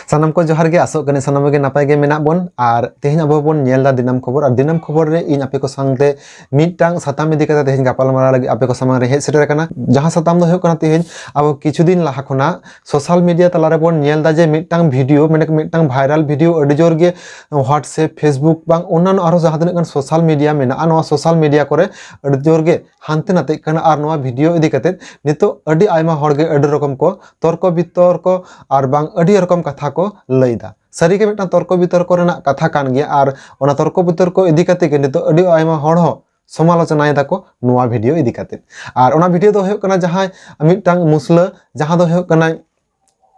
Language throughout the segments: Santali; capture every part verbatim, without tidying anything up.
ᱥᱟᱱᱟᱢ ᱠᱚ ᱡᱚᱦᱟᱨ ᱜᱮ, ᱟᱥᱚᱜ ᱠᱟᱹᱱᱟᱹᱧ ᱥᱟᱱᱟᱢ ᱜᱮ ᱱᱟᱯᱟᱭ ᱜᱮ ᱢᱮᱱᱟᱜ ᱵᱚᱱ᱾ ᱟᱨ ᱛᱮᱦᱮᱧ ᱟᱵᱚ ᱵᱚᱱ ᱧᱮᱞ ᱮᱫᱟ ᱫᱤᱱᱟᱹᱢ ᱠᱷᱚᱵᱚᱨ, ᱟᱨ ᱫᱤᱱᱟᱹᱢ ᱠᱷᱚᱵᱚᱨ ᱨᱮ ᱤᱧ ᱟᱯᱮ ᱠᱚ ᱥᱟᱶᱛᱮ ᱢᱤᱫᱴᱟᱝ ᱥᱟᱛᱟᱢ ᱤᱫᱤ ᱠᱟᱛᱮ ᱛᱮᱦᱮᱧ ᱜᱟᱯᱟᱞᱢᱟᱨᱟᱣ ᱞᱟᱹᱜᱤᱫ ᱟᱯᱮ ᱠᱚ ᱥᱟᱢᱟᱝ ᱨᱮ ᱦᱮᱡ ᱥᱮᱴᱮᱨ ᱟᱠᱟᱱᱟ᱾ ᱡᱟᱦᱟᱸ ᱥᱟᱛᱟᱢ ᱫᱚ ᱦᱩᱭᱩᱜ ᱠᱟᱱᱟ, ᱛᱮᱦᱮᱧ ᱟᱵᱚ ᱠᱤᱪᱷᱩ ᱫᱤᱱ ᱞᱟᱦᱟ ᱠᱷᱚᱱᱟᱜ ᱥᱳᱥᱟᱞ ᱢᱤᱰᱤᱭᱟ ᱛᱟᱞᱟ ᱨᱮᱵᱚᱱ ᱧᱮᱞ ᱮᱫᱟ ᱡᱮ ᱢᱤᱫᱴᱟᱝ ᱵᱷᱤᱰᱤᱭᱳ, ᱢᱟᱱᱮ ᱢᱤᱫᱴᱟᱝ ᱵᱷᱟᱭᱨᱟᱞ ᱵᱷᱤᱰᱤᱭᱳ ᱟᱹᱰᱤ ᱡᱳᱨ ᱜᱮ WhatsApp, Facebook, ᱵᱟᱝ ᱚᱱᱱᱟᱱᱚ ᱟᱨᱦᱚᱸ ᱡᱟᱦᱟᱸ ᱛᱤᱱᱟᱹᱜ ᱜᱟᱱ ᱥᱳᱥᱟᱞ ᱢᱤᱰᱤᱭᱟ ᱢᱮᱱᱟᱜᱼᱟ, ᱱᱚᱣᱟ ᱥᱳᱥᱟᱞ ᱢᱤᱰᱤᱭᱟ ᱠᱚᱨᱮ ᱟᱹᱰᱤ ᱡᱳᱨ ᱜᱮ ᱦᱟᱱᱛᱮ ᱱᱟᱛᱮᱜ ᱠᱟᱱᱟ᱾ ᱟᱨ ᱱᱚᱣᱟ ᱵᱷᱤᱰᱤᱭᱳ ᱤᱫᱤ ᱠᱟᱛᱮ ᱱᱤᱛᱚᱜ ᱟᱹᱰᱤ ᱟᱭᱢᱟ ᱦᱚᱲ ᱜᱮ ᱟᱹᱰᱤ ᱨᱚᱠᱚᱢ ᱠᱚ ᱛᱚᱨᱠᱚ ᱵᱤᱛᱚᱨᱠᱚ ᱟᱨ ᱵᱟᱝ ᱟᱹᱰᱤ ᱨᱚᱠᱚᱢ ᱠᱟᱛᱷᱟ ᱠᱚ ᱞᱟᱹᱭ ᱮᱫᱟ᱾ ᱥᱟᱹᱨᱤᱜᱮ ᱢᱤᱫᱴᱟᱝ ᱛᱚᱨᱠᱚ ᱵᱤᱛᱚᱨᱠᱚ ᱨᱮᱱᱟᱜ ᱠᱟᱛᱷᱟ ᱠᱟᱱ ᱜᱮᱭᱟ, ᱟᱨ ᱚᱱᱟ ᱛᱚᱨᱠᱚ ᱵᱤᱛᱚᱨᱠᱚ ᱤᱫᱤ ᱠᱟᱛᱮ ᱜᱮ ᱱᱤᱛᱚᱜ ᱟᱹᱰᱤ ᱟᱭᱢᱟ ᱦᱚᱲ ᱦᱚᱸ ᱥᱚᱢᱟᱞᱳᱪᱚᱱᱟᱭ ᱫᱟᱠᱚ ᱱᱚᱣᱟ ᱵᱷᱤᱰᱤᱭᱳ ᱤᱫᱤ ᱠᱟᱛᱮ᱾ ᱟᱨ ᱚᱱᱟ ᱵᱷᱤᱰᱤᱭᱳ ᱫᱚ ᱦᱩᱭᱩᱜ ᱠᱟᱱᱟ ᱡᱟᱦᱟᱸᱭ ᱢᱤᱫᱴᱟᱝ ᱢᱩᱥᱞᱟᱹ, ᱡᱟᱦᱟᱸ ᱫᱚ ᱦᱩᱭᱩᱜ ᱠᱟᱱᱟᱭ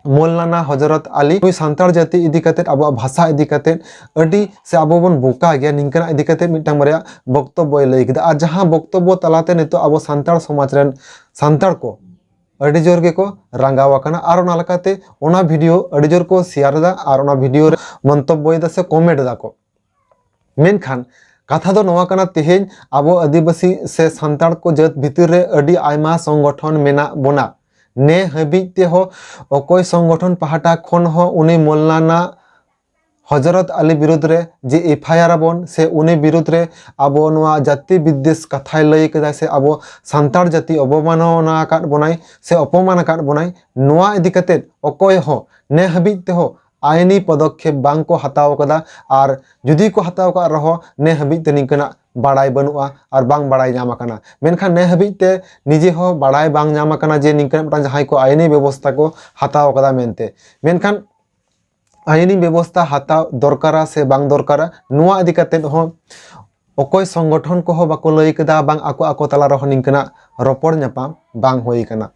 ᱢᱚᱞᱞᱟᱱᱟ ᱦᱚᱡᱨᱚᱛ ᱟᱞᱤ, ᱱᱩᱭ ᱥᱟᱱᱛᱟᱲ ᱡᱟᱹᱛᱤ ᱤᱫᱤ ᱠᱟᱛᱮ, ᱟᱵᱚᱣᱟᱜ ᱵᱷᱟᱥᱟ ᱤᱫᱤ ᱠᱟᱛᱮ ᱟᱹᱰᱤ, ᱥᱮ ᱟᱵᱚ ᱵᱚᱱ ᱵᱚᱠᱟ ᱜᱮᱭᱟ, ᱱᱤᱝᱠᱟᱹᱱᱟᱜ ᱤᱫᱤ ᱠᱟᱛᱮ ᱢᱤᱫᱴᱟᱝ ᱵᱟᱨᱭᱟ ᱵᱚᱠᱛᱚᱵᱵᱚᱭ ᱞᱟᱹᱭ ᱠᱮᱫᱟ᱾ ᱟᱨ ᱡᱟᱦᱟᱸ ᱵᱚᱠᱛᱚᱵᱵᱚ ᱛᱟᱞᱟᱛᱮ ᱱᱤᱛᱚᱜ ᱟᱵᱚ ᱥᱟᱱᱛᱟᱲ ᱥᱚᱢᱟᱡᱽ ᱨᱮᱱ ᱥᱟᱱᱛᱟᱲ ᱠᱚ ᱟᱹᱰᱤ ᱡᱳᱨ ᱜᱮᱠᱚ ᱨᱟᱸᱜᱟᱣ ᱟᱠᱟᱱᱟ, ᱟᱨ ᱚᱱᱟ ᱞᱮᱠᱟᱛᱮ ᱚᱱᱟ ᱵᱷᱤᱰᱤᱭᱳ ᱟᱹᱰᱤ ᱡᱳᱨ ᱠᱚ ᱥᱮᱭᱟᱨ ᱮᱫᱟ, ᱟᱨ ᱚᱱᱟ ᱵᱷᱤᱰᱤᱭᱳ ᱨᱮ ᱢᱚᱱᱛᱚᱵᱵᱚᱭ ᱫᱟ ᱥᱮ ᱠᱚᱢᱮᱱᱴ ᱫᱟᱠᱚ᱾ ᱢᱮᱱᱠᱷᱟᱱ ᱠᱟᱛᱷᱟ ᱫᱚ ᱱᱚᱣᱟ ᱠᱟᱱᱟ, ᱛᱮᱦᱮᱧ ᱟᱵᱚ ᱟᱹᱫᱤᱵᱟᱹᱥᱤ ᱥᱮ ᱥᱟᱱᱛᱟᱲ ᱠᱚ ᱡᱟᱹᱛ ᱵᱷᱤᱛᱤᱨ ᱨᱮ ᱟᱹᱰᱤ ᱟᱭᱢᱟ ᱥᱚᱝᱜᱚᱴᱷᱚᱱ ᱢᱮᱱᱟᱜ ᱵᱚᱱᱟ᱾ ᱱᱮ ᱦᱟᱹᱵᱤᱡ ᱛᱮᱦᱚᱸ ᱚᱠᱚᱭ ᱥᱚᱝᱜᱚᱴᱷᱚᱱ ᱯᱟᱦᱴᱟ ᱠᱷᱚᱱ ᱦᱚᱸ ᱩᱱᱤ ᱢᱚᱞᱞᱟᱱᱟ ᱦᱚᱡᱨᱚᱛ ᱟᱞᱤ ᱵᱤᱨᱩᱫᱽ ᱨᱮ ᱡᱮ FIR ᱟᱵᱚᱱ, ᱥᱮ ᱩᱱᱤ ᱵᱤᱨᱩᱫᱽ ᱨᱮ ᱟᱵᱚ ᱱᱚᱣᱟ ᱡᱟᱹᱛᱤ ᱵᱤᱫᱽᱫᱮᱥ ᱠᱟᱛᱷᱟᱭ ᱞᱟᱹᱭ ᱠᱟᱫᱟᱭ, ᱥᱮ ᱟᱵᱚ ᱥᱟᱱᱛᱟᱲ ᱡᱟᱹᱛᱤ ᱚᱵᱚᱢᱟᱱᱚᱱᱟ ᱟᱠᱟᱫ ᱵᱚᱱᱟᱭ ᱥᱮ ᱚᱯᱚᱢᱟᱱ ᱟᱠᱟᱫ ᱵᱚᱱᱟᱭ, ᱱᱚᱣᱟ ᱤᱫᱤ ᱠᱟᱛᱮ ᱚᱠᱚᱭ ᱦᱚᱸ ᱱᱮ ᱦᱟᱹᱵᱤᱡ ᱛᱮᱦᱚᱸ ᱟᱭᱤᱱᱤ ᱯᱚᱫᱚᱠᱷᱮᱯ ᱵᱟᱝ ᱠᱚ ᱦᱟᱛᱟᱣ ᱟᱠᱟᱫᱟ᱾ ᱟᱨ ᱡᱩᱫᱤ ᱠᱚ ᱦᱟᱛᱟᱣ ᱟᱠᱟᱫ ᱨᱮᱦᱚᱸ, ᱱᱮ ᱦᱟᱹᱵᱤᱡ ᱛᱮ ᱱᱤᱝᱠᱟᱹᱱᱟᱜ ᱵᱟᱲᱟᱭ ᱵᱟᱹᱱᱩᱜᱼᱟ ᱟᱨ ᱵᱟᱝ ᱵᱟᱲᱟᱭ ᱧᱟᱢ ᱟᱠᱟᱱᱟ᱾ ᱢᱮᱱᱠᱷᱟᱱ ᱱᱮ ᱦᱟᱹᱵᱤᱡ ᱛᱮ ᱱᱤᱡᱮ ᱦᱚᱸ ᱵᱟᱲᱟᱭ ᱵᱟᱝ ᱧᱟᱢ ᱟᱠᱟᱱᱟ ᱡᱮ ᱱᱤᱝᱠᱟᱹᱱᱟᱜ ᱢᱤᱫᱴᱟᱝ ᱡᱟᱦᱟᱸᱭ ᱠᱚ ᱟᱭᱤᱱᱤ ᱵᱮᱵᱚᱥᱛᱷᱟ ᱠᱚ ᱦᱟᱛᱟᱣ ᱟᱠᱟᱫᱟ ᱢᱮᱱᱛᱮ᱾ ᱢᱮᱱᱠᱷᱟᱱ ᱟᱭᱤᱱᱤ ᱵᱮᱵᱚᱥᱛᱷᱟ ᱦᱟᱛᱟᱣ ᱫᱚᱨᱠᱟᱨᱟ ᱥᱮ ᱵᱟᱝ ᱫᱚᱨᱠᱟᱨᱟ, ᱱᱚᱣᱟ ᱤᱫᱤ ᱠᱟᱛᱮ ᱦᱚᱸ ᱚᱠᱚᱭ ᱥᱚᱝᱜᱚᱴᱷᱚᱱ ᱠᱚᱦᱚᱸ ᱵᱟᱠᱚ ᱞᱟᱹᱭ ᱠᱟᱫᱟ, ᱵᱟᱝ ᱟᱠᱚ ᱟᱠᱚ ᱛᱟᱞᱟ ᱨᱮᱦᱚᱸ ᱱᱤᱝᱠᱟᱹᱱᱟᱜ ᱨᱚᱯᱚᱲ ᱧᱟᱯᱟᱢ ᱵᱟᱝ ᱦᱩᱭ ᱠᱟᱱᱟ᱾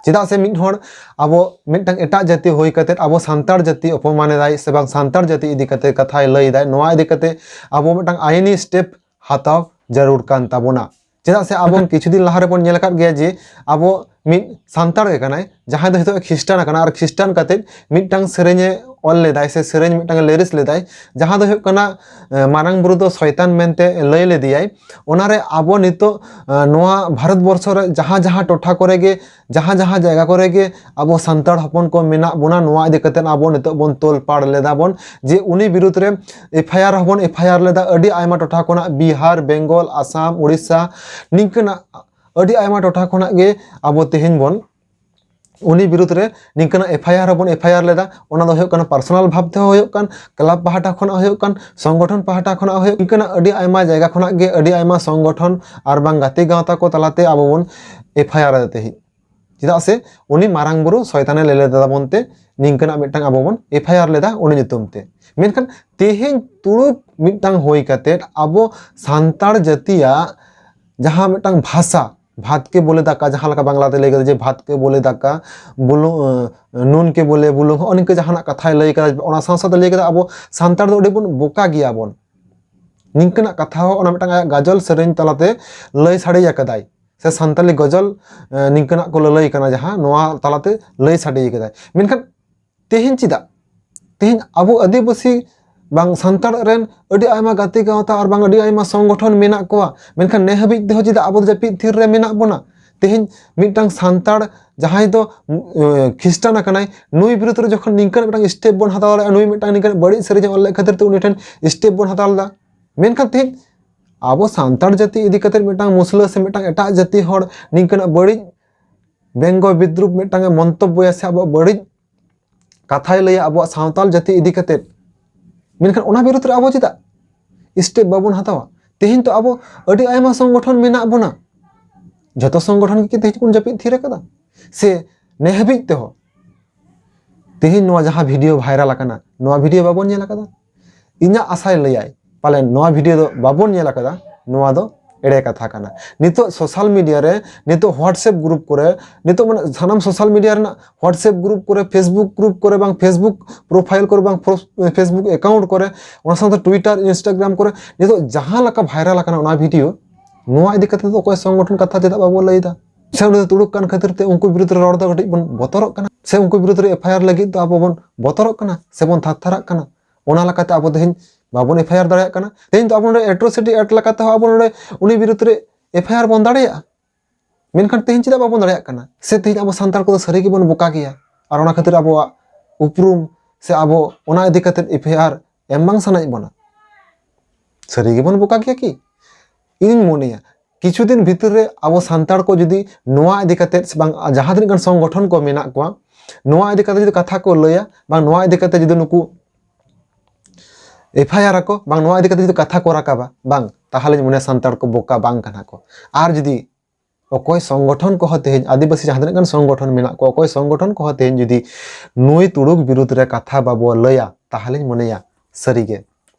ᱪᱮᱫᱟᱜ ᱥᱮ ᱢᱤᱫ ᱦᱚᱲ ᱟᱵᱚ ᱢᱤᱫᱴᱟᱝ ᱮᱴᱟᱜ ᱡᱟᱹᱛᱤ ᱦᱩᱭ ᱠᱟᱛᱮ ᱟᱵᱚ ᱥᱟᱱᱛᱟᱲ ᱡᱟᱹᱛᱤ ᱚᱯᱚᱢᱟᱱ ᱮᱫᱟᱭ ᱥᱮ ᱵᱟᱝ ᱥᱟᱱᱛᱟᱲ ᱡᱟᱹᱛᱤ ᱤᱫᱤ ᱠᱟᱛᱮ ᱠᱟᱛᱷᱟᱭ ᱞᱟᱹᱭ ᱮᱫᱟᱭ, ᱱᱚᱣᱟ ᱤᱫᱤ ᱠᱟᱛᱮ ᱟᱵᱚ ᱢᱤᱫᱴᱟᱝ ᱟᱭᱤᱱᱤ ᱥᱴᱮᱯ ᱦᱟᱛᱟᱣ ᱡᱟᱹᱨᱩᱲ ᱠᱟᱱ ᱛᱟᱵᱚᱱᱟ᱾ ᱪᱮᱫᱟᱜ ᱥᱮ ᱟᱵᱚ ᱠᱤᱪᱷᱩ ᱫᱤᱱ ᱞᱟᱦᱟ ᱨᱮᱵᱚᱱ ᱧᱮᱞ ᱟᱠᱟᱫ ᱜᱮᱭᱟ ᱡᱮ ᱟᱵᱚ ᱢᱤᱫ ᱥᱟᱱᱛᱟᱲ ᱜᱮ ᱠᱟᱱᱟᱭ, ᱡᱟᱦᱟᱸᱭ ᱫᱚ ᱱᱤᱛᱚᱜ ᱮ ᱠᱷᱨᱤᱥᱴᱟᱱ ᱟᱠᱟᱱᱟ, ᱟᱨ ᱠᱷᱨᱤᱥᱴᱟᱱ ᱠᱟᱛᱮ ᱢᱤᱫᱴᱟᱝ ᱥᱮᱨᱮᱧ ᱮ ᱚᱞ ᱞᱮᱫᱟᱭ ᱥᱮ ᱥᱮᱨᱮᱧ ᱢᱤᱫᱴᱟᱝ ᱞᱤᱨᱤᱠᱥ ᱞᱮᱫᱟᱭ, ᱡᱟᱦᱟᱸ ᱫᱚ ᱦᱩᱭᱩᱜ ᱠᱟᱱᱟ ᱢᱟᱨᱟᱝ ᱵᱩᱨᱩ ᱫᱚ ᱥᱚᱭᱛᱟᱱ ᱢᱮᱱᱛᱮ ᱞᱟᱹᱭ ᱞᱮᱫᱮᱭᱟᱭ᱾ ᱚᱱᱟᱨᱮ ᱟᱵᱚ ᱱᱤᱛᱚᱜ ᱱᱚᱣᱟ ᱵᱷᱟᱨᱚᱛ ᱵᱚᱨᱥᱚ ᱨᱮ ᱡᱟᱦᱟᱸ ᱡᱟᱦᱟᱸ ᱴᱚᱴᱷᱟ ᱠᱚᱨᱮ ᱜᱮ, ᱡᱟᱦᱟᱸ ᱡᱟᱦᱟᱸ ᱡᱟᱭᱜᱟ ᱠᱚᱨᱮ ᱜᱮ ᱟᱵᱚ ᱥᱟᱱᱛᱟᱲ ᱦᱚᱯᱚᱱ ᱠᱚ ᱢᱮᱱᱟᱜ ᱵᱚᱱᱟ, ᱱᱚᱣᱟ ᱤᱫᱤ ᱠᱟᱛᱮ ᱟᱵᱚ ᱱᱤᱛᱚᱜ ᱵᱚᱱ ᱛᱚᱞ ᱯᱟᱲ ᱞᱮᱫᱟ ᱵᱚᱱ ᱡᱮ ᱩᱱᱤ ᱵᱤᱨᱩᱫᱽ ᱨᱮ ᱮᱯᱷ ᱟᱭ ᱟᱨ ᱦᱚᱸᱵᱚᱱ ᱮᱯᱷ ᱟᱭ ᱟᱨ ᱞᱮᱫᱟ᱾ ᱟᱹᱰᱤ ᱟᱭᱢᱟ ᱴᱚᱴᱷᱟ ᱠᱷᱚᱱᱟᱜ, ᱵᱤᱦᱟᱨ, ᱵᱮᱝᱜᱚᱞ, ᱟᱥᱟᱢ, ᱩᱲᱤᱥᱥᱟ, ᱱᱤᱝᱠᱟᱹᱱᱟᱜ ᱟᱹᱰᱤ ᱟᱭᱢᱟ ᱴᱚᱴᱷᱟ ᱠᱷᱚᱱᱟᱜ ᱜᱮ ᱟᱵᱚ ᱛᱮᱦᱮᱧ ᱵᱚᱱ ᱩᱱᱤ ᱵᱤᱨᱩᱫᱽ ᱨᱮ ᱱᱤᱝᱠᱟᱹᱱᱟᱜ ᱮᱯᱷ ᱟᱭ ᱟᱨ ᱦᱚᱸᱵᱚᱱ ᱮᱯᱷ ᱟᱭ ᱟᱨ ᱞᱮᱫᱟ᱾ ᱚᱱᱟ ᱫᱚ ᱦᱩᱭᱩᱜ ᱠᱟᱱᱟ ᱯᱟᱨᱥᱚᱱᱟᱞ ᱵᱷᱟᱵᱽ ᱛᱮᱦᱚᱸ ᱦᱩᱭᱩᱜ ᱠᱟᱱ, ᱠᱞᱟᱵᱽ ᱯᱟᱦᱴᱟ ᱠᱷᱚᱱᱟᱜ ᱦᱩᱭᱩᱜ ᱠᱟᱱ, ᱥᱚᱝᱜᱚᱴᱷᱚᱱ ᱯᱟᱦᱴᱟ ᱠᱷᱚᱱᱟᱜ ᱦᱩᱭᱩᱜ, ᱱᱤᱝᱠᱟᱹᱱᱟᱜ ᱟᱹᱰᱤ ᱟᱭᱢᱟ ᱡᱟᱭᱜᱟ ᱠᱷᱚᱱᱟᱜ ᱜᱮ ᱟᱹᱰᱤ ᱟᱭᱢᱟ ᱥᱚᱝᱜᱚᱴᱷᱚᱱ ᱟᱨ ᱵᱟᱝ ᱜᱟᱛᱮ ᱜᱟᱶᱛᱟ ᱠᱚ ᱛᱟᱞᱟᱛᱮ ᱟᱵᱚ ᱵᱚᱱ ᱮᱯᱷ ᱟᱭ ᱟᱨ ᱟᱫᱮ ᱛᱟᱦᱮᱸᱫ᱾ ᱪᱮᱫᱟᱜ ᱥᱮ ᱩᱱᱤ ᱢᱟᱨᱟᱝ ᱵᱩᱨᱩ ᱥᱚᱭᱛᱟᱱᱮ ᱞᱟᱹᱭ ᱞᱮᱫᱟ ᱵᱚᱱ ᱛᱮ ᱱᱤᱝᱠᱟᱹᱱᱟᱜ ᱢᱤᱫᱴᱟᱝ ᱟᱵᱚ ᱵᱚᱱ ᱮᱯᱷ ᱟᱭ ᱟᱨ ᱞᱮᱫᱟ ᱩᱱᱤ ᱧᱩᱛᱩᱢ ᱛᱮ᱾ ᱢᱮᱱᱠᱷᱟᱱ ᱛᱮᱦᱮᱧ ᱛᱩᱲᱩᱠ ᱢᱤᱫᱴᱟᱝ ᱦᱩᱭ ᱠᱟᱛᱮ ᱟᱵᱚ ᱥᱟᱱᱛᱟᱲ ᱡᱟᱹᱛᱤᱭᱟᱜ ᱡᱟᱦᱟᱸ ᱢᱤᱫᱴᱟᱝ ᱵᱷᱟᱥᱟ, ᱵᱷᱟᱛ ᱠᱮ ᱵᱚᱞᱮ ᱫᱟᱠᱟ, ᱡᱟᱦᱟᱸ ᱞᱮᱠᱟ ᱵᱟᱝᱞᱟᱛᱮ ᱞᱟᱹᱭ ᱠᱟᱫᱟ ᱡᱮ ᱵᱷᱟᱛ ᱠᱮ ᱵᱚᱞᱮ ᱫᱟᱠᱟ, ᱵᱩᱞᱩᱝ, ᱟᱸ, ᱱᱩᱱ ᱠᱮ ᱵᱚᱞᱮ ᱵᱩᱞᱩᱝ, ᱦᱚᱸᱜᱼᱚ ᱱᱤᱝᱠᱟᱹ ᱡᱟᱦᱟᱱᱟᱜ ᱠᱟᱛᱷᱟᱭ ᱞᱟᱹᱭ ᱠᱟᱫᱟ᱾ ᱚᱱᱟ ᱥᱟᱶ ᱥᱟᱶᱛᱮ ᱞᱟᱹᱭ ᱠᱟᱫᱟ ᱟᱵᱚ ᱥᱟᱱᱛᱟᱲ ᱫᱚ ᱟᱹᱰᱤ ᱵᱚᱱ ᱵᱚᱠᱟ ᱜᱮᱭᱟ ᱵᱚᱱ᱾ ᱱᱤᱝᱠᱟᱹᱱᱟᱜ ᱠᱟᱛᱷᱟ ᱦᱚᱸ ᱚᱱᱟ ᱢᱤᱫᱴᱟᱝ ᱟᱭᱟᱜ ᱜᱟᱡᱚᱞ ᱥᱮᱨᱮᱧ ᱛᱟᱞᱟᱛᱮ ᱞᱟᱹᱭ ᱥᱟᱰᱮ ᱟᱠᱟᱫᱟᱭ, ᱥᱮ ᱥᱟᱱᱛᱟᱞᱤ ᱜᱚᱡᱚᱞ, ᱮ, ᱱᱤᱝᱠᱟᱹᱱᱟᱜ ᱠᱚ ᱞᱟᱹᱞᱟᱹᱭ ᱠᱟᱱᱟ, ᱡᱟᱦᱟᱸ ᱱᱚᱣᱟ ᱛᱟᱞᱟᱛᱮ ᱞᱟᱹᱭ ᱥᱟᱰᱮ ᱠᱟᱫᱟᱭ᱾ ᱢᱮᱱᱠᱷᱟᱱ ᱛᱮᱦᱮᱧ ᱪᱮᱫᱟᱜ ᱛᱮᱦᱮᱧ ᱟᱵᱚ ᱟᱹᱫᱤᱵᱟᱹᱥᱤ ᱵᱟᱝ ᱥᱟᱱᱛᱟᱲ ᱨᱮᱱ ᱟᱹᱰᱤ ᱟᱭᱢᱟ ᱜᱟᱛᱮ ᱜᱟᱶᱛᱟ ᱟᱨ ᱵᱟᱝ ᱟᱹᱰᱤ ᱟᱭᱢᱟ ᱥᱚᱝᱜᱚᱴᱷᱚᱱ ᱢᱮᱱᱟᱜ ᱠᱚᱣᱟ, ᱢᱮᱱᱠᱷᱟᱱ ᱱᱮ ᱦᱟᱹᱵᱤᱡ ᱛᱮᱦᱚᱸ ᱪᱮᱫᱟᱜ ᱟᱵᱚ ᱫᱚ ᱡᱟᱹᱯᱤᱫ ᱛᱷᱤᱨ ᱨᱮ ᱢᱮᱱᱟᱜ ᱵᱚᱱᱟ? ᱛᱮᱦᱮᱧ ᱢᱤᱫᱴᱟᱝ ᱥᱟᱱᱛᱟᱲ ᱡᱟᱦᱟᱸᱭ ᱫᱚ, ᱮ, ᱠᱷᱨᱤᱥᱴᱟᱱ ᱟᱠᱟᱱᱟᱭ, ᱱᱩᱭ ᱵᱤᱨᱩᱫᱽ ᱨᱮ ᱡᱚᱠᱷᱚᱱ ᱱᱤᱝᱠᱟᱹᱱ ᱢᱤᱫᱴᱟᱝ ᱥᱴᱮᱯ ᱵᱚᱱ ᱦᱟᱛᱟᱣ ᱫᱟᱲᱮᱭᱟᱜᱼᱟ, ᱱᱩᱭ ᱢᱤᱫᱴᱟᱝ ᱱᱤᱝᱠᱟᱹᱱ ᱵᱟᱹᱲᱤᱡ ᱥᱮᱨᱮᱧ ᱮ ᱚᱞ ᱞᱮᱫ ᱠᱷᱟᱹᱛᱤᱨ ᱛᱮ ᱩᱱᱤ ᱴᱷᱮᱱ ᱥᱴᱮᱯ ᱵᱚᱱ ᱦᱟᱛᱟᱣ ᱞᱮᱫᱟ᱾ ᱢᱮᱱᱠᱷᱟᱱ ᱛᱮᱦᱮᱧ ᱟᱵᱚ ᱥᱟᱱᱛᱟᱲ ᱡᱟᱹᱛᱤ ᱤᱫᱤ ᱠᱟᱛᱮ ᱢᱤᱫᱴᱟᱝ ᱢᱩᱥᱞᱟᱹ ᱥᱮ ᱢᱤᱫᱴᱟᱝ ᱮᱴᱟᱜ ᱡᱟᱹᱛᱤ ᱦᱚᱲ ᱱᱤᱝᱠᱟᱹᱱᱟᱜ ᱵᱟᱹᱲᱤᱡ ᱵᱮᱝᱜᱚ ᱵᱤᱫᱽᱨᱩᱯ ᱢᱤᱫᱴᱟᱝ ᱮ ᱢᱚᱱᱛᱚᱵᱵᱚᱭᱟ ᱥᱮ ᱟᱵᱚᱣᱟᱜ ᱵᱟᱹᱲᱤᱡ ᱠᱟᱛᱷᱟᱭ ᱞᱟᱹᱭᱟ ᱟᱵᱚᱣᱟᱜ ᱥᱟᱶᱛᱟᱞ ᱡᱟᱹᱛᱤ ᱤᱫᱤ ᱠᱟᱛᱮ, ᱢᱮᱱᱠᱷᱟᱱ ᱚᱱᱟ ᱵᱤᱨᱩᱫᱽ ᱨᱮ ᱟᱵᱚ ᱪᱮᱫᱟᱜ ᱥᱴᱮᱯ ᱵᱟᱵᱚᱱ ᱦᱟᱛᱟᱣᱟ? ᱛᱮᱦᱮᱧ ᱛᱚ ᱟᱵᱚ ᱟᱹᱰᱤ ᱟᱭᱢᱟ ᱥᱚᱝᱜᱚᱴᱷᱚᱱ ᱢᱮᱱᱟᱜ ᱵᱚᱱᱟ, ᱡᱷᱚᱛᱚ ᱥᱚᱝᱜᱚᱴᱷᱚᱱ ᱜᱮ ᱛᱮᱦᱮᱧ ᱵᱚᱱ ᱡᱟᱹᱯᱤᱫ ᱛᱷᱤᱨ ᱟᱠᱟᱫᱟ? ᱥᱮ ᱱᱮ ᱦᱟᱹᱵᱤᱡ ᱛᱮᱦᱚᱸ ᱛᱮᱦᱮᱧ ᱱᱚᱣᱟ ᱡᱟᱦᱟᱸ ᱵᱷᱤᱰᱤᱭᱳ ᱵᱷᱟᱭᱨᱟᱞ ᱟᱠᱟᱱᱟ, ᱱᱚᱣᱟ ᱵᱷᱤᱰᱤᱭᱳ ᱵᱟᱵᱚᱱ ᱧᱮᱞ ᱟᱠᱟᱫᱟ? ᱤᱧᱟᱹᱜ ᱟᱥᱟᱭ ᱞᱟᱹᱭᱟᱭ, ᱯᱟᱞᱮᱱ ᱱᱚᱣᱟ ᱵᱷᱤᱰᱤᱭᱳ ᱫᱚ ᱵᱟᱵᱚᱱ ᱧᱮᱞ ᱟᱠᱟᱫᱟ, ᱱᱚᱣᱟ ᱫᱚ ᱮᱲᱮ ᱠᱟᱛᱷᱟ ᱠᱟᱱᱟ᱾ ᱱᱤᱛᱚᱜ ᱥᱳᱥᱟᱞ ᱢᱤᱰᱤᱭᱟ ᱨᱮ, ᱱᱤᱛᱚᱜ WhatsApp ᱜᱨᱩᱯ ᱠᱚᱨᱮ, ᱱᱤᱛᱚᱜ ᱢᱟᱱᱮ ᱥᱟᱱᱟᱢ ᱥᱳᱥᱟᱞ ᱢᱤᱰᱤᱭᱟ ᱨᱮᱱᱟᱜ WhatsApp ᱜᱨᱩᱯ ᱠᱚᱨᱮ, Facebook ᱜᱨᱩᱯ ᱠᱚᱨᱮ, ᱵᱟᱝ Facebook ᱯᱨᱚᱯᱷᱟᱭᱤᱞ ᱠᱚᱨᱮ, ᱵᱟᱝ ᱯᱷᱮᱥᱵᱩᱠ ᱮᱠᱟᱣᱩᱱᱴ ᱠᱚᱨᱮ, ᱚᱱᱟ ᱥᱟᱶᱛᱮ Twitter, Instagram ᱠᱚᱨᱮ ᱱᱤᱛᱚᱜ ᱡᱟᱦᱟᱸ ᱞᱮᱠᱟ ᱵᱷᱟᱭᱨᱟᱞ ᱟᱠᱟᱱᱟ ᱚᱱᱟ ᱵᱷᱤᱰᱤᱭᱳ, ᱱᱚᱣᱟ ᱤᱫᱤ ᱠᱟᱛᱮ ᱫᱚ ᱚᱠᱚᱭ ᱥᱚᱝᱜᱚᱴᱷᱚᱱ ᱠᱟᱛᱷᱟ ᱪᱮᱫᱟᱜ ᱵᱟᱵᱚ ᱞᱟᱹᱭ ᱮᱫᱟ? ᱥᱮ ᱩᱱᱤ ᱫᱚ ᱛᱩᱲᱩᱠ ᱠᱟᱱ ᱠᱷᱟᱹᱛᱤᱨ ᱛᱮ ᱩᱱᱠᱩ ᱵᱤᱨᱩᱫᱽ ᱨᱮ ᱨᱚᱲ ᱫᱚ ᱠᱟᱹᱴᱤᱡ ᱵᱚᱱ ᱵᱚᱛᱚᱨᱚᱜ ᱠᱟᱱᱟ, ᱥᱮ ᱩᱱᱠᱩ ᱵᱤᱨᱩᱫᱽ ᱨᱮ ᱮᱯᱷ ᱟᱭ ᱟᱨ ᱞᱟᱹᱜᱤᱫ ᱫᱚ ᱟᱵᱚ ᱵᱚᱱ ᱵᱚᱛᱚᱨᱚᱜ ᱠᱟᱱᱟ, ᱥᱮ ᱵᱚᱱ ᱛᱷᱟᱨ ᱛᱷᱟᱨᱟᱜ ᱠᱟᱱᱟ᱾ ᱚᱱᱟ ᱞᱮᱠᱟᱛᱮ ᱟᱵᱚ ᱛᱮᱦᱮᱧ ᱵᱟᱵᱚᱱ ᱮᱯᱷ ᱟᱭ ᱟᱨ ᱫᱟᱲᱮᱭᱟᱜ ᱠᱟᱱᱟ᱾ ᱛᱮᱦᱮᱧ ᱫᱚ ᱟᱵᱚ ᱱᱚᱰᱮ ᱮᱴᱨᱳᱥᱤᱴᱤ ᱮᱠᱴ ᱞᱮᱠᱟᱛᱮ ᱦᱚᱸ ᱟᱵᱚ ᱱᱚᱰᱮ ᱩᱱᱤ ᱵᱤᱨᱩᱫᱽ ᱨᱮ ᱮᱯᱷ ᱟᱭ ᱟᱨ ᱵᱚᱱ ᱫᱟᱲᱮᱭᱟᱜᱼᱟ᱾ ᱢᱮᱱᱠᱷᱟᱱ ᱛᱮᱦᱮᱧ ᱪᱮᱫᱟᱜ ᱵᱟᱵᱚᱱ ᱫᱟᱲᱮᱭᱟᱜ ᱠᱟᱱᱟ? ᱥᱮ ᱛᱮᱦᱮᱧ ᱟᱵᱚ ᱥᱟᱱᱛᱟᱲ ᱠᱚᱫᱚ ᱥᱟᱹᱨᱤ ᱜᱮᱵᱚᱱ ᱵᱚᱠᱟ ᱜᱮᱭᱟ, ᱟᱨ ᱚᱱᱟ ᱠᱷᱟᱹᱛᱤᱨ ᱟᱵᱚᱣᱟᱜ ᱩᱯᱨᱩᱢ ᱥᱮ ᱟᱵᱚ ᱚᱱᱟ ᱤᱫᱤ ᱠᱟᱛᱮ ᱮᱯᱷ ᱟᱭ ᱟᱨ ᱮᱢ ᱵᱟᱝ ᱥᱟᱱᱟᱭᱮᱫ ᱵᱚᱱᱟ? ᱥᱟᱹᱨᱤ ᱜᱮᱵᱚᱱ ᱵᱚᱠᱟ ᱜᱮᱭᱟ ᱠᱤ? ᱤᱧᱤᱧ ᱢᱚᱱᱮᱭᱟ, ᱠᱤᱪᱷᱩ ᱫᱤᱱ ᱵᱷᱤᱛᱤᱨ ᱨᱮ ᱟᱵᱚ ᱥᱟᱱᱛᱟᱲ ᱠᱚ ᱡᱩᱫᱤ ᱱᱚᱣᱟ ᱤᱫᱤ ᱠᱟᱛᱮ ᱥᱮ ᱵᱟᱝ ᱡᱟᱦᱟᱸ ᱛᱤᱱᱟᱹᱜ ᱜᱟᱱ ᱥᱚᱝᱜᱚᱴᱷᱚᱱ ᱠᱚ ᱢᱮᱱᱟᱜ ᱠᱚᱣᱟ, ᱱᱚᱣᱟ ᱤᱫᱤ ᱠᱟᱛᱮ ᱡᱩᱫᱤ ᱠᱟᱛᱷᱟ ᱠᱚ ᱞᱟᱹᱭᱟ, ᱵᱟᱝ ᱱᱚᱣᱟ ᱤᱫᱤ ᱠᱟᱛᱮ ᱡᱩᱫᱤ ᱱᱩᱠᱩ ᱮᱯᱷ ᱟᱭ ᱟᱨ ᱟᱠᱚ, ᱵᱟᱝ ᱱᱚᱣᱟ ᱤᱫᱤ ᱠᱟᱛᱮ ᱡᱩᱫᱤ ᱠᱟᱛᱷᱟ ᱠᱚ ᱨᱟᱠᱟᱵᱟ, ᱵᱟᱝ, ᱛᱟᱦᱚᱞᱮᱧ ᱢᱚᱱᱮᱭᱟ ᱥᱟᱱᱛᱟᱲ ᱠᱚ ᱵᱚᱠᱟ ᱵᱟᱝ ᱠᱟᱱᱟ ᱠᱚ᱾ ᱟᱨ ᱡᱩᱫᱤ ᱚᱠᱚᱭ ᱥᱚᱝᱜᱚᱴᱷᱚᱱ ᱠᱚᱦᱚᱸ ᱛᱮᱦᱮᱧ, ᱟᱹᱫᱤᱵᱟᱹᱥᱤ ᱡᱟᱦᱟᱸ ᱛᱤᱱᱟᱹᱜ ᱜᱟᱱ ᱥᱚᱝᱜᱚᱴᱷᱚᱱ ᱢᱮᱱᱟᱜ ᱠᱚᱣᱟ, ᱚᱠᱚᱭ ᱥᱚᱝᱜᱚᱴᱷᱚᱱ ᱠᱚᱦᱚᱸ ᱛᱮᱦᱮᱧ ᱡᱩᱫᱤ ᱱᱩᱭ ᱛᱩᱲᱩᱠ ᱵᱤᱨᱩᱫᱽ ᱨᱮ ᱠᱟᱛᱷᱟ ᱵᱟᱵᱚ ᱞᱟᱹᱭᱟ, ᱛᱟᱦᱚᱞᱮᱧ ᱢᱚᱱᱮᱭᱟ ᱥᱟᱹᱨᱤᱜᱮ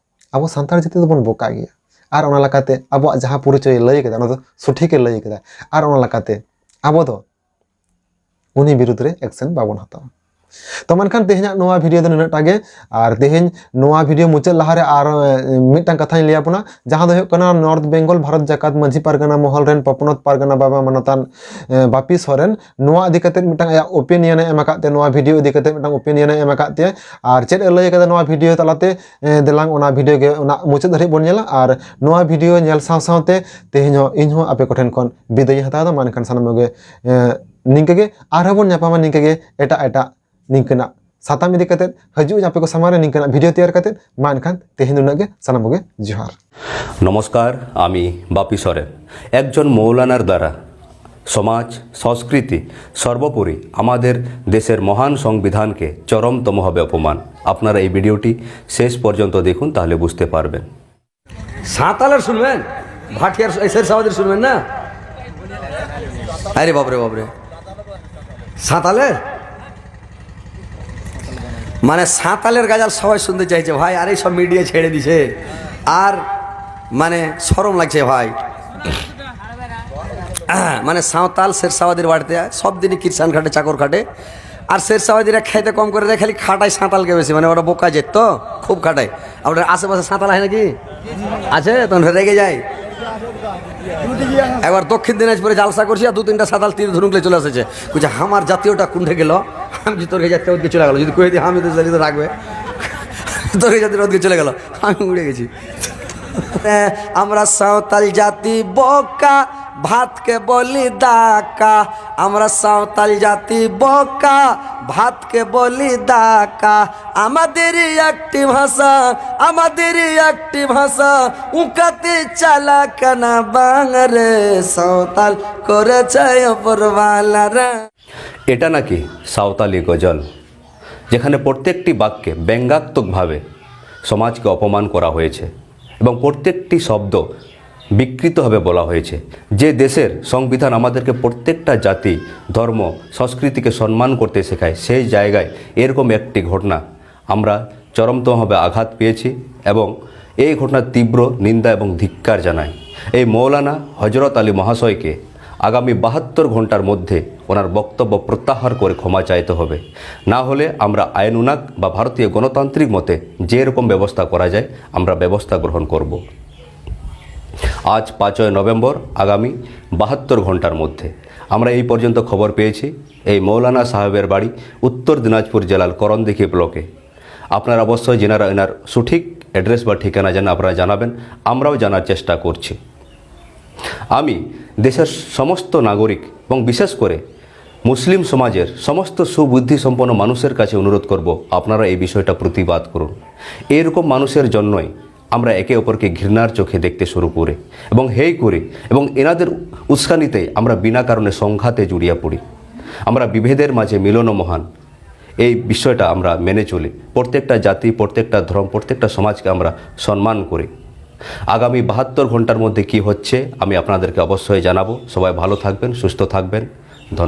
ᱟᱵᱚ ᱥᱟᱱᱛᱟᱲ ᱡᱟᱹᱛᱤ ᱫᱚᱵᱚᱱ ᱵᱚᱠᱟ ᱜᱮᱭᱟ᱾ ᱟᱨ ᱚᱱᱟ ᱞᱮᱠᱟᱛᱮ ᱟᱵᱚᱣᱟᱜ ᱡᱟᱦᱟᱸ ᱯᱚᱨᱤᱪᱚᱭᱮ ᱞᱟᱹᱭ ᱠᱮᱫᱟ, ᱚᱱᱟ ᱫᱚ ᱥᱚᱴᱷᱤᱠᱮ ᱞᱟᱹᱭ ᱠᱮᱫᱟ᱾ ᱟᱨ ᱚᱱᱟ ᱞᱮᱠᱟᱛᱮ ᱟᱵᱚ ᱫᱚ ᱩᱱᱤ ᱵᱤᱨᱩᱫᱽ ᱨᱮ ᱮᱠᱥᱮᱱ ᱵᱟᱵᱚᱱ ᱦᱟᱛᱟᱣᱟ᱾ ᱛᱚ ᱢᱮᱱᱠᱷᱟᱱ ᱛᱮᱦᱮᱧᱟᱜ ᱱᱚᱣᱟ ᱵᱷᱤᱰᱤᱭᱳ ᱫᱚ ᱱᱩᱱᱟᱹᱜ ᱴᱟ ᱜᱮ᱾ ᱟᱨ ᱛᱮᱦᱮᱧ ᱱᱚᱣᱟ ᱵᱷᱤᱰᱤᱭᱳ ᱢᱩᱪᱟᱹᱫ ᱞᱟᱦᱟᱨᱮ ᱟᱨ, ᱮ, ᱢᱤᱫᱴᱟᱝ ᱠᱟᱛᱷᱟᱧ ᱞᱟᱹᱭ ᱟᱵᱚᱱᱟ, ᱡᱟᱦᱟᱸ ᱫᱚ ᱦᱩᱭᱩᱜ ᱠᱟᱱᱟ ᱱᱚᱨᱛᱷ ᱵᱮᱝᱜᱚᱞ ᱵᱷᱟᱨᱚᱛ ᱡᱟᱠᱟᱛ ᱢᱟᱹᱡᱷᱤ ᱯᱟᱨᱜᱟᱱᱟ ᱢᱚᱦᱚᱞ ᱨᱮᱱ ᱯᱚᱯᱚᱱᱚᱛ ᱯᱟᱨᱜᱟᱱᱟ ᱵᱟᱵᱟ ᱢᱟᱱᱚᱛᱟᱱ, ᱮ, ᱵᱟᱯᱤ ᱥᱚᱨᱮᱱ ᱱᱚᱣᱟ ᱤᱫᱤ ᱠᱟᱛᱮ ᱢᱤᱫᱴᱟᱝ ᱟᱭᱟᱜ ᱚᱯᱤᱱᱤᱭᱚᱱ ᱮ ᱮᱢ ᱟᱠᱟᱫ ᱛᱮ, ᱱᱚᱣᱟ ᱵᱷᱤᱰᱤᱭᱳ ᱤᱫᱤ ᱠᱟᱛᱮ ᱢᱤᱫᱴᱟᱝ ᱚᱯᱤᱱᱤᱭᱚᱱ ᱮ ᱮᱢ ᱟᱠᱟᱫ ᱛᱮ, ᱟᱨ ᱪᱮᱫ ᱮ ᱞᱟᱹᱭ ᱟᱠᱟᱫᱟ ᱱᱚᱣᱟ ᱵᱷᱤᱰᱤᱭᱳ ᱛᱟᱞᱟᱛᱮ, ᱮ, ᱫᱮᱞᱟᱝ ᱚᱱᱟ ᱵᱷᱤᱰᱤᱭᱳ ᱜᱮ ᱚᱱᱟ ᱢᱩᱪᱟᱹᱫ ᱫᱷᱟᱹᱨᱤᱡ ᱵᱚᱱ ᱧᱮᱞᱟ᱾ ᱟᱨ ᱱᱚᱣᱟ ᱵᱷᱤᱰᱤᱭᱳ ᱧᱮᱞ ᱥᱟᱶ ᱥᱟᱶᱛᱮ ᱛᱮᱦᱮᱧ ᱦᱚᱸ ᱤᱧ ᱦᱚᱸ ᱟᱯᱮ ᱠᱚᱴᱷᱮᱱ ᱠᱷᱚᱱ ᱵᱤᱫᱟᱹᱭ ᱤᱧ ᱦᱟᱛᱟᱣ ᱮᱫᱟ᱾ ᱢᱟ ᱮᱱᱠᱷᱟᱱ ᱥᱟᱱᱟᱢ ᱠᱚᱜᱮ, ᱮ, ᱱᱤᱝᱠᱟᱹ ᱜᱮ ᱟᱨᱦᱚᱸ ᱵᱚᱱ ᱧᱟᱯᱟᱢᱟ ᱱᱤᱝᱠᱟᱹ ᱜᱮ ᱮᱴᱟᱜ ᱮᱴᱟᱜ ᱱᱤᱝᱠᱟᱹᱱᱟᱜ ᱥᱟᱛᱟᱢ ᱤᱫᱤ ᱠᱟᱛᱮ ᱦᱤᱡᱩᱜ ᱟᱯᱮ ᱠᱚ ᱥᱟᱢᱟᱝ ᱨᱮ ᱱᱤᱝᱠᱟᱹᱱᱟᱜ ᱵᱷᱤᱰᱤᱭᱳ ᱛᱮᱭᱟᱨ ᱠᱟᱛᱮ᱾ ᱢᱟ ᱮᱱᱠᱷᱟᱱ ᱛᱮᱦᱮᱧ ᱫᱚ ᱩᱱᱟᱹᱜ ᱜᱮ, ᱥᱟᱱᱟᱢ ᱠᱚᱜᱮ ᱡᱚᱦᱟᱨ᱾ নমস্কার। আমি বাপি সরেন। একজন মৌলানার দ্বারা সমাজ, সংস্কৃতি, সর্বোপরি আমাদের দেশের মহান সংবিধানকে চরমতমভাবে অপমান। আপনারা এই ভিডিওটি শেষ পর্যন্ত দেখুন, তাহলে বুঝতে পারবেন। সাঁতালের শুনবেন? ভাটিয়ার শের সাবাদের শুনবেন না? আরে বাপরে বাপরে, সাঁতালের মানে সাঁতালের গাজাল সবাই শুনতে চাইছে ভাই। আর এই সব মিডিয়া ছেড়ে দিছে, আর মানে শরম লাগছে ভাই। মানে সাঁওতাল শের সাবাদের বাড়িতে সব দিনই কিরসান খাটে, চাকর খাটে, আর শের সাবাদিরা খেতে কম করে দেয়, খালি খাটায় সাঁতালকে বেশি, মানে ওরা বোকা জেত তো, খুব খাটায়। আপনার আশেপাশে সাঁতাল আছে নাকি? আছে? তখন রেগে যায়। একবার দক্ষিণ দিনাজপুরে জালসা করছি, আর দু তিনটা সাঁওতাল তীর ধনুক নিয়ে চলে এসেছে। কইছে, "আমার জাতীয়টা কোনটা গেল?" আমি বলছি, "তোর এই জাতীয় ওদিকে চলে গেল।" যদি কই দিই, "আমি তো জানি তো রাখবে।" "তোর এই জাতীয় ওদিকে চলে গেল।" আমি উড়ে গেছি। আমরা সাঁওতাল জাতি বোকা, ভাতকে বলি দাকা। আমরা সাঁওতাল জাতি বোকা, ভাতকে বলি দাকা। আমাদেরই একটি ভাষা, আমাদেরই একটি ভাষা, উকাতে চালা কানা বাংরে, সাঁওতাল করেছে অপরওয়ালারা। এটা নাকি সাঁওতালি গজল, যেখানে প্রত্যেকটি বাক্যে ব্যঙ্গাত্মকভাবে সমাজকে অপমান করা হয়েছে এবং প্রত্যেকটি শব্দ বিকৃতভাবে বলা হয়েছে। যে দেশের সংবিধান আমাদেরকে প্রত্যেকটা জাতি, ধর্ম, সংস্কৃতিকে সম্মান করতে শেখায়, সেই জায়গায় এরকম একটি ঘটনা আমরা চরমতমভাবে আঘাত পেয়েছি এবং এই ঘটনার তীব্র নিন্দা এবং ধিক্কার জানাই। এই মৌলানা হজরত আলী মহাশয়কে আগামী বাহাত্তর ঘন্টার মধ্যে ওনার বক্তব্য প্রত্যাহার করে ক্ষমা চাইতে হবে, না হলে আমরা আইন উনাক বা ভারতীয় গণতান্ত্রিক মতে যে রকম ব্যবস্থা করা যায় আমরা ব্যবস্থা গ্রহণ করব। আজ পাঁচই নভেম্বর, আগামী বাহাত্তর ঘন্টার মধ্যে। আমরা এই পর্যন্ত খবর পেয়েছি এই মৌলানা সাহেবের বাড়ি উত্তর দিনাজপুর জেলার করণদিঘি ব্লকে। আপনারা অবশ্যই যেনারা এনার সঠিক অ্যাড্রেস বা ঠিকানা জানেন আপনারা জানাবেন, আমরাও জানার চেষ্টা করছি। আমি দেশের সমস্ত নাগরিক এবং বিশেষ করে মুসলিম সমাজের সমস্ত সুবুদ্ধি সম্পন্ন মানুষের কাছে অনুরোধ করব, আপনারা এই বিষয়টা প্রতিবাদ করুন। এইরকম মানুষের জন্যই আমরা একে অপরকে ঘৃণার চোখে দেখতে শুরু করে এবং হেয় করে এবং এনাদের উস্কানিতে আমরা বিনা কারণে সংঘাতে জড়িয়ে পড়ি। আমরা বিভেদের মাঝে মিলন মহান, এই বিষয়টা আমরা মেনে চলি। প্রত্যেকটা জাতি, প্রত্যেকটা ধর্ম, প্রত্যেকটা সমাজকে আমরা সম্মান করি। আগামী বাহাত্তর ঘন্টার মধ্যে কি হচ্ছে আমি আপনাদেরকে অবশ্যই জানাবো। সবাই ভালো থাকবেন, সুস্থ থাকবেন। ধন্যবাদ।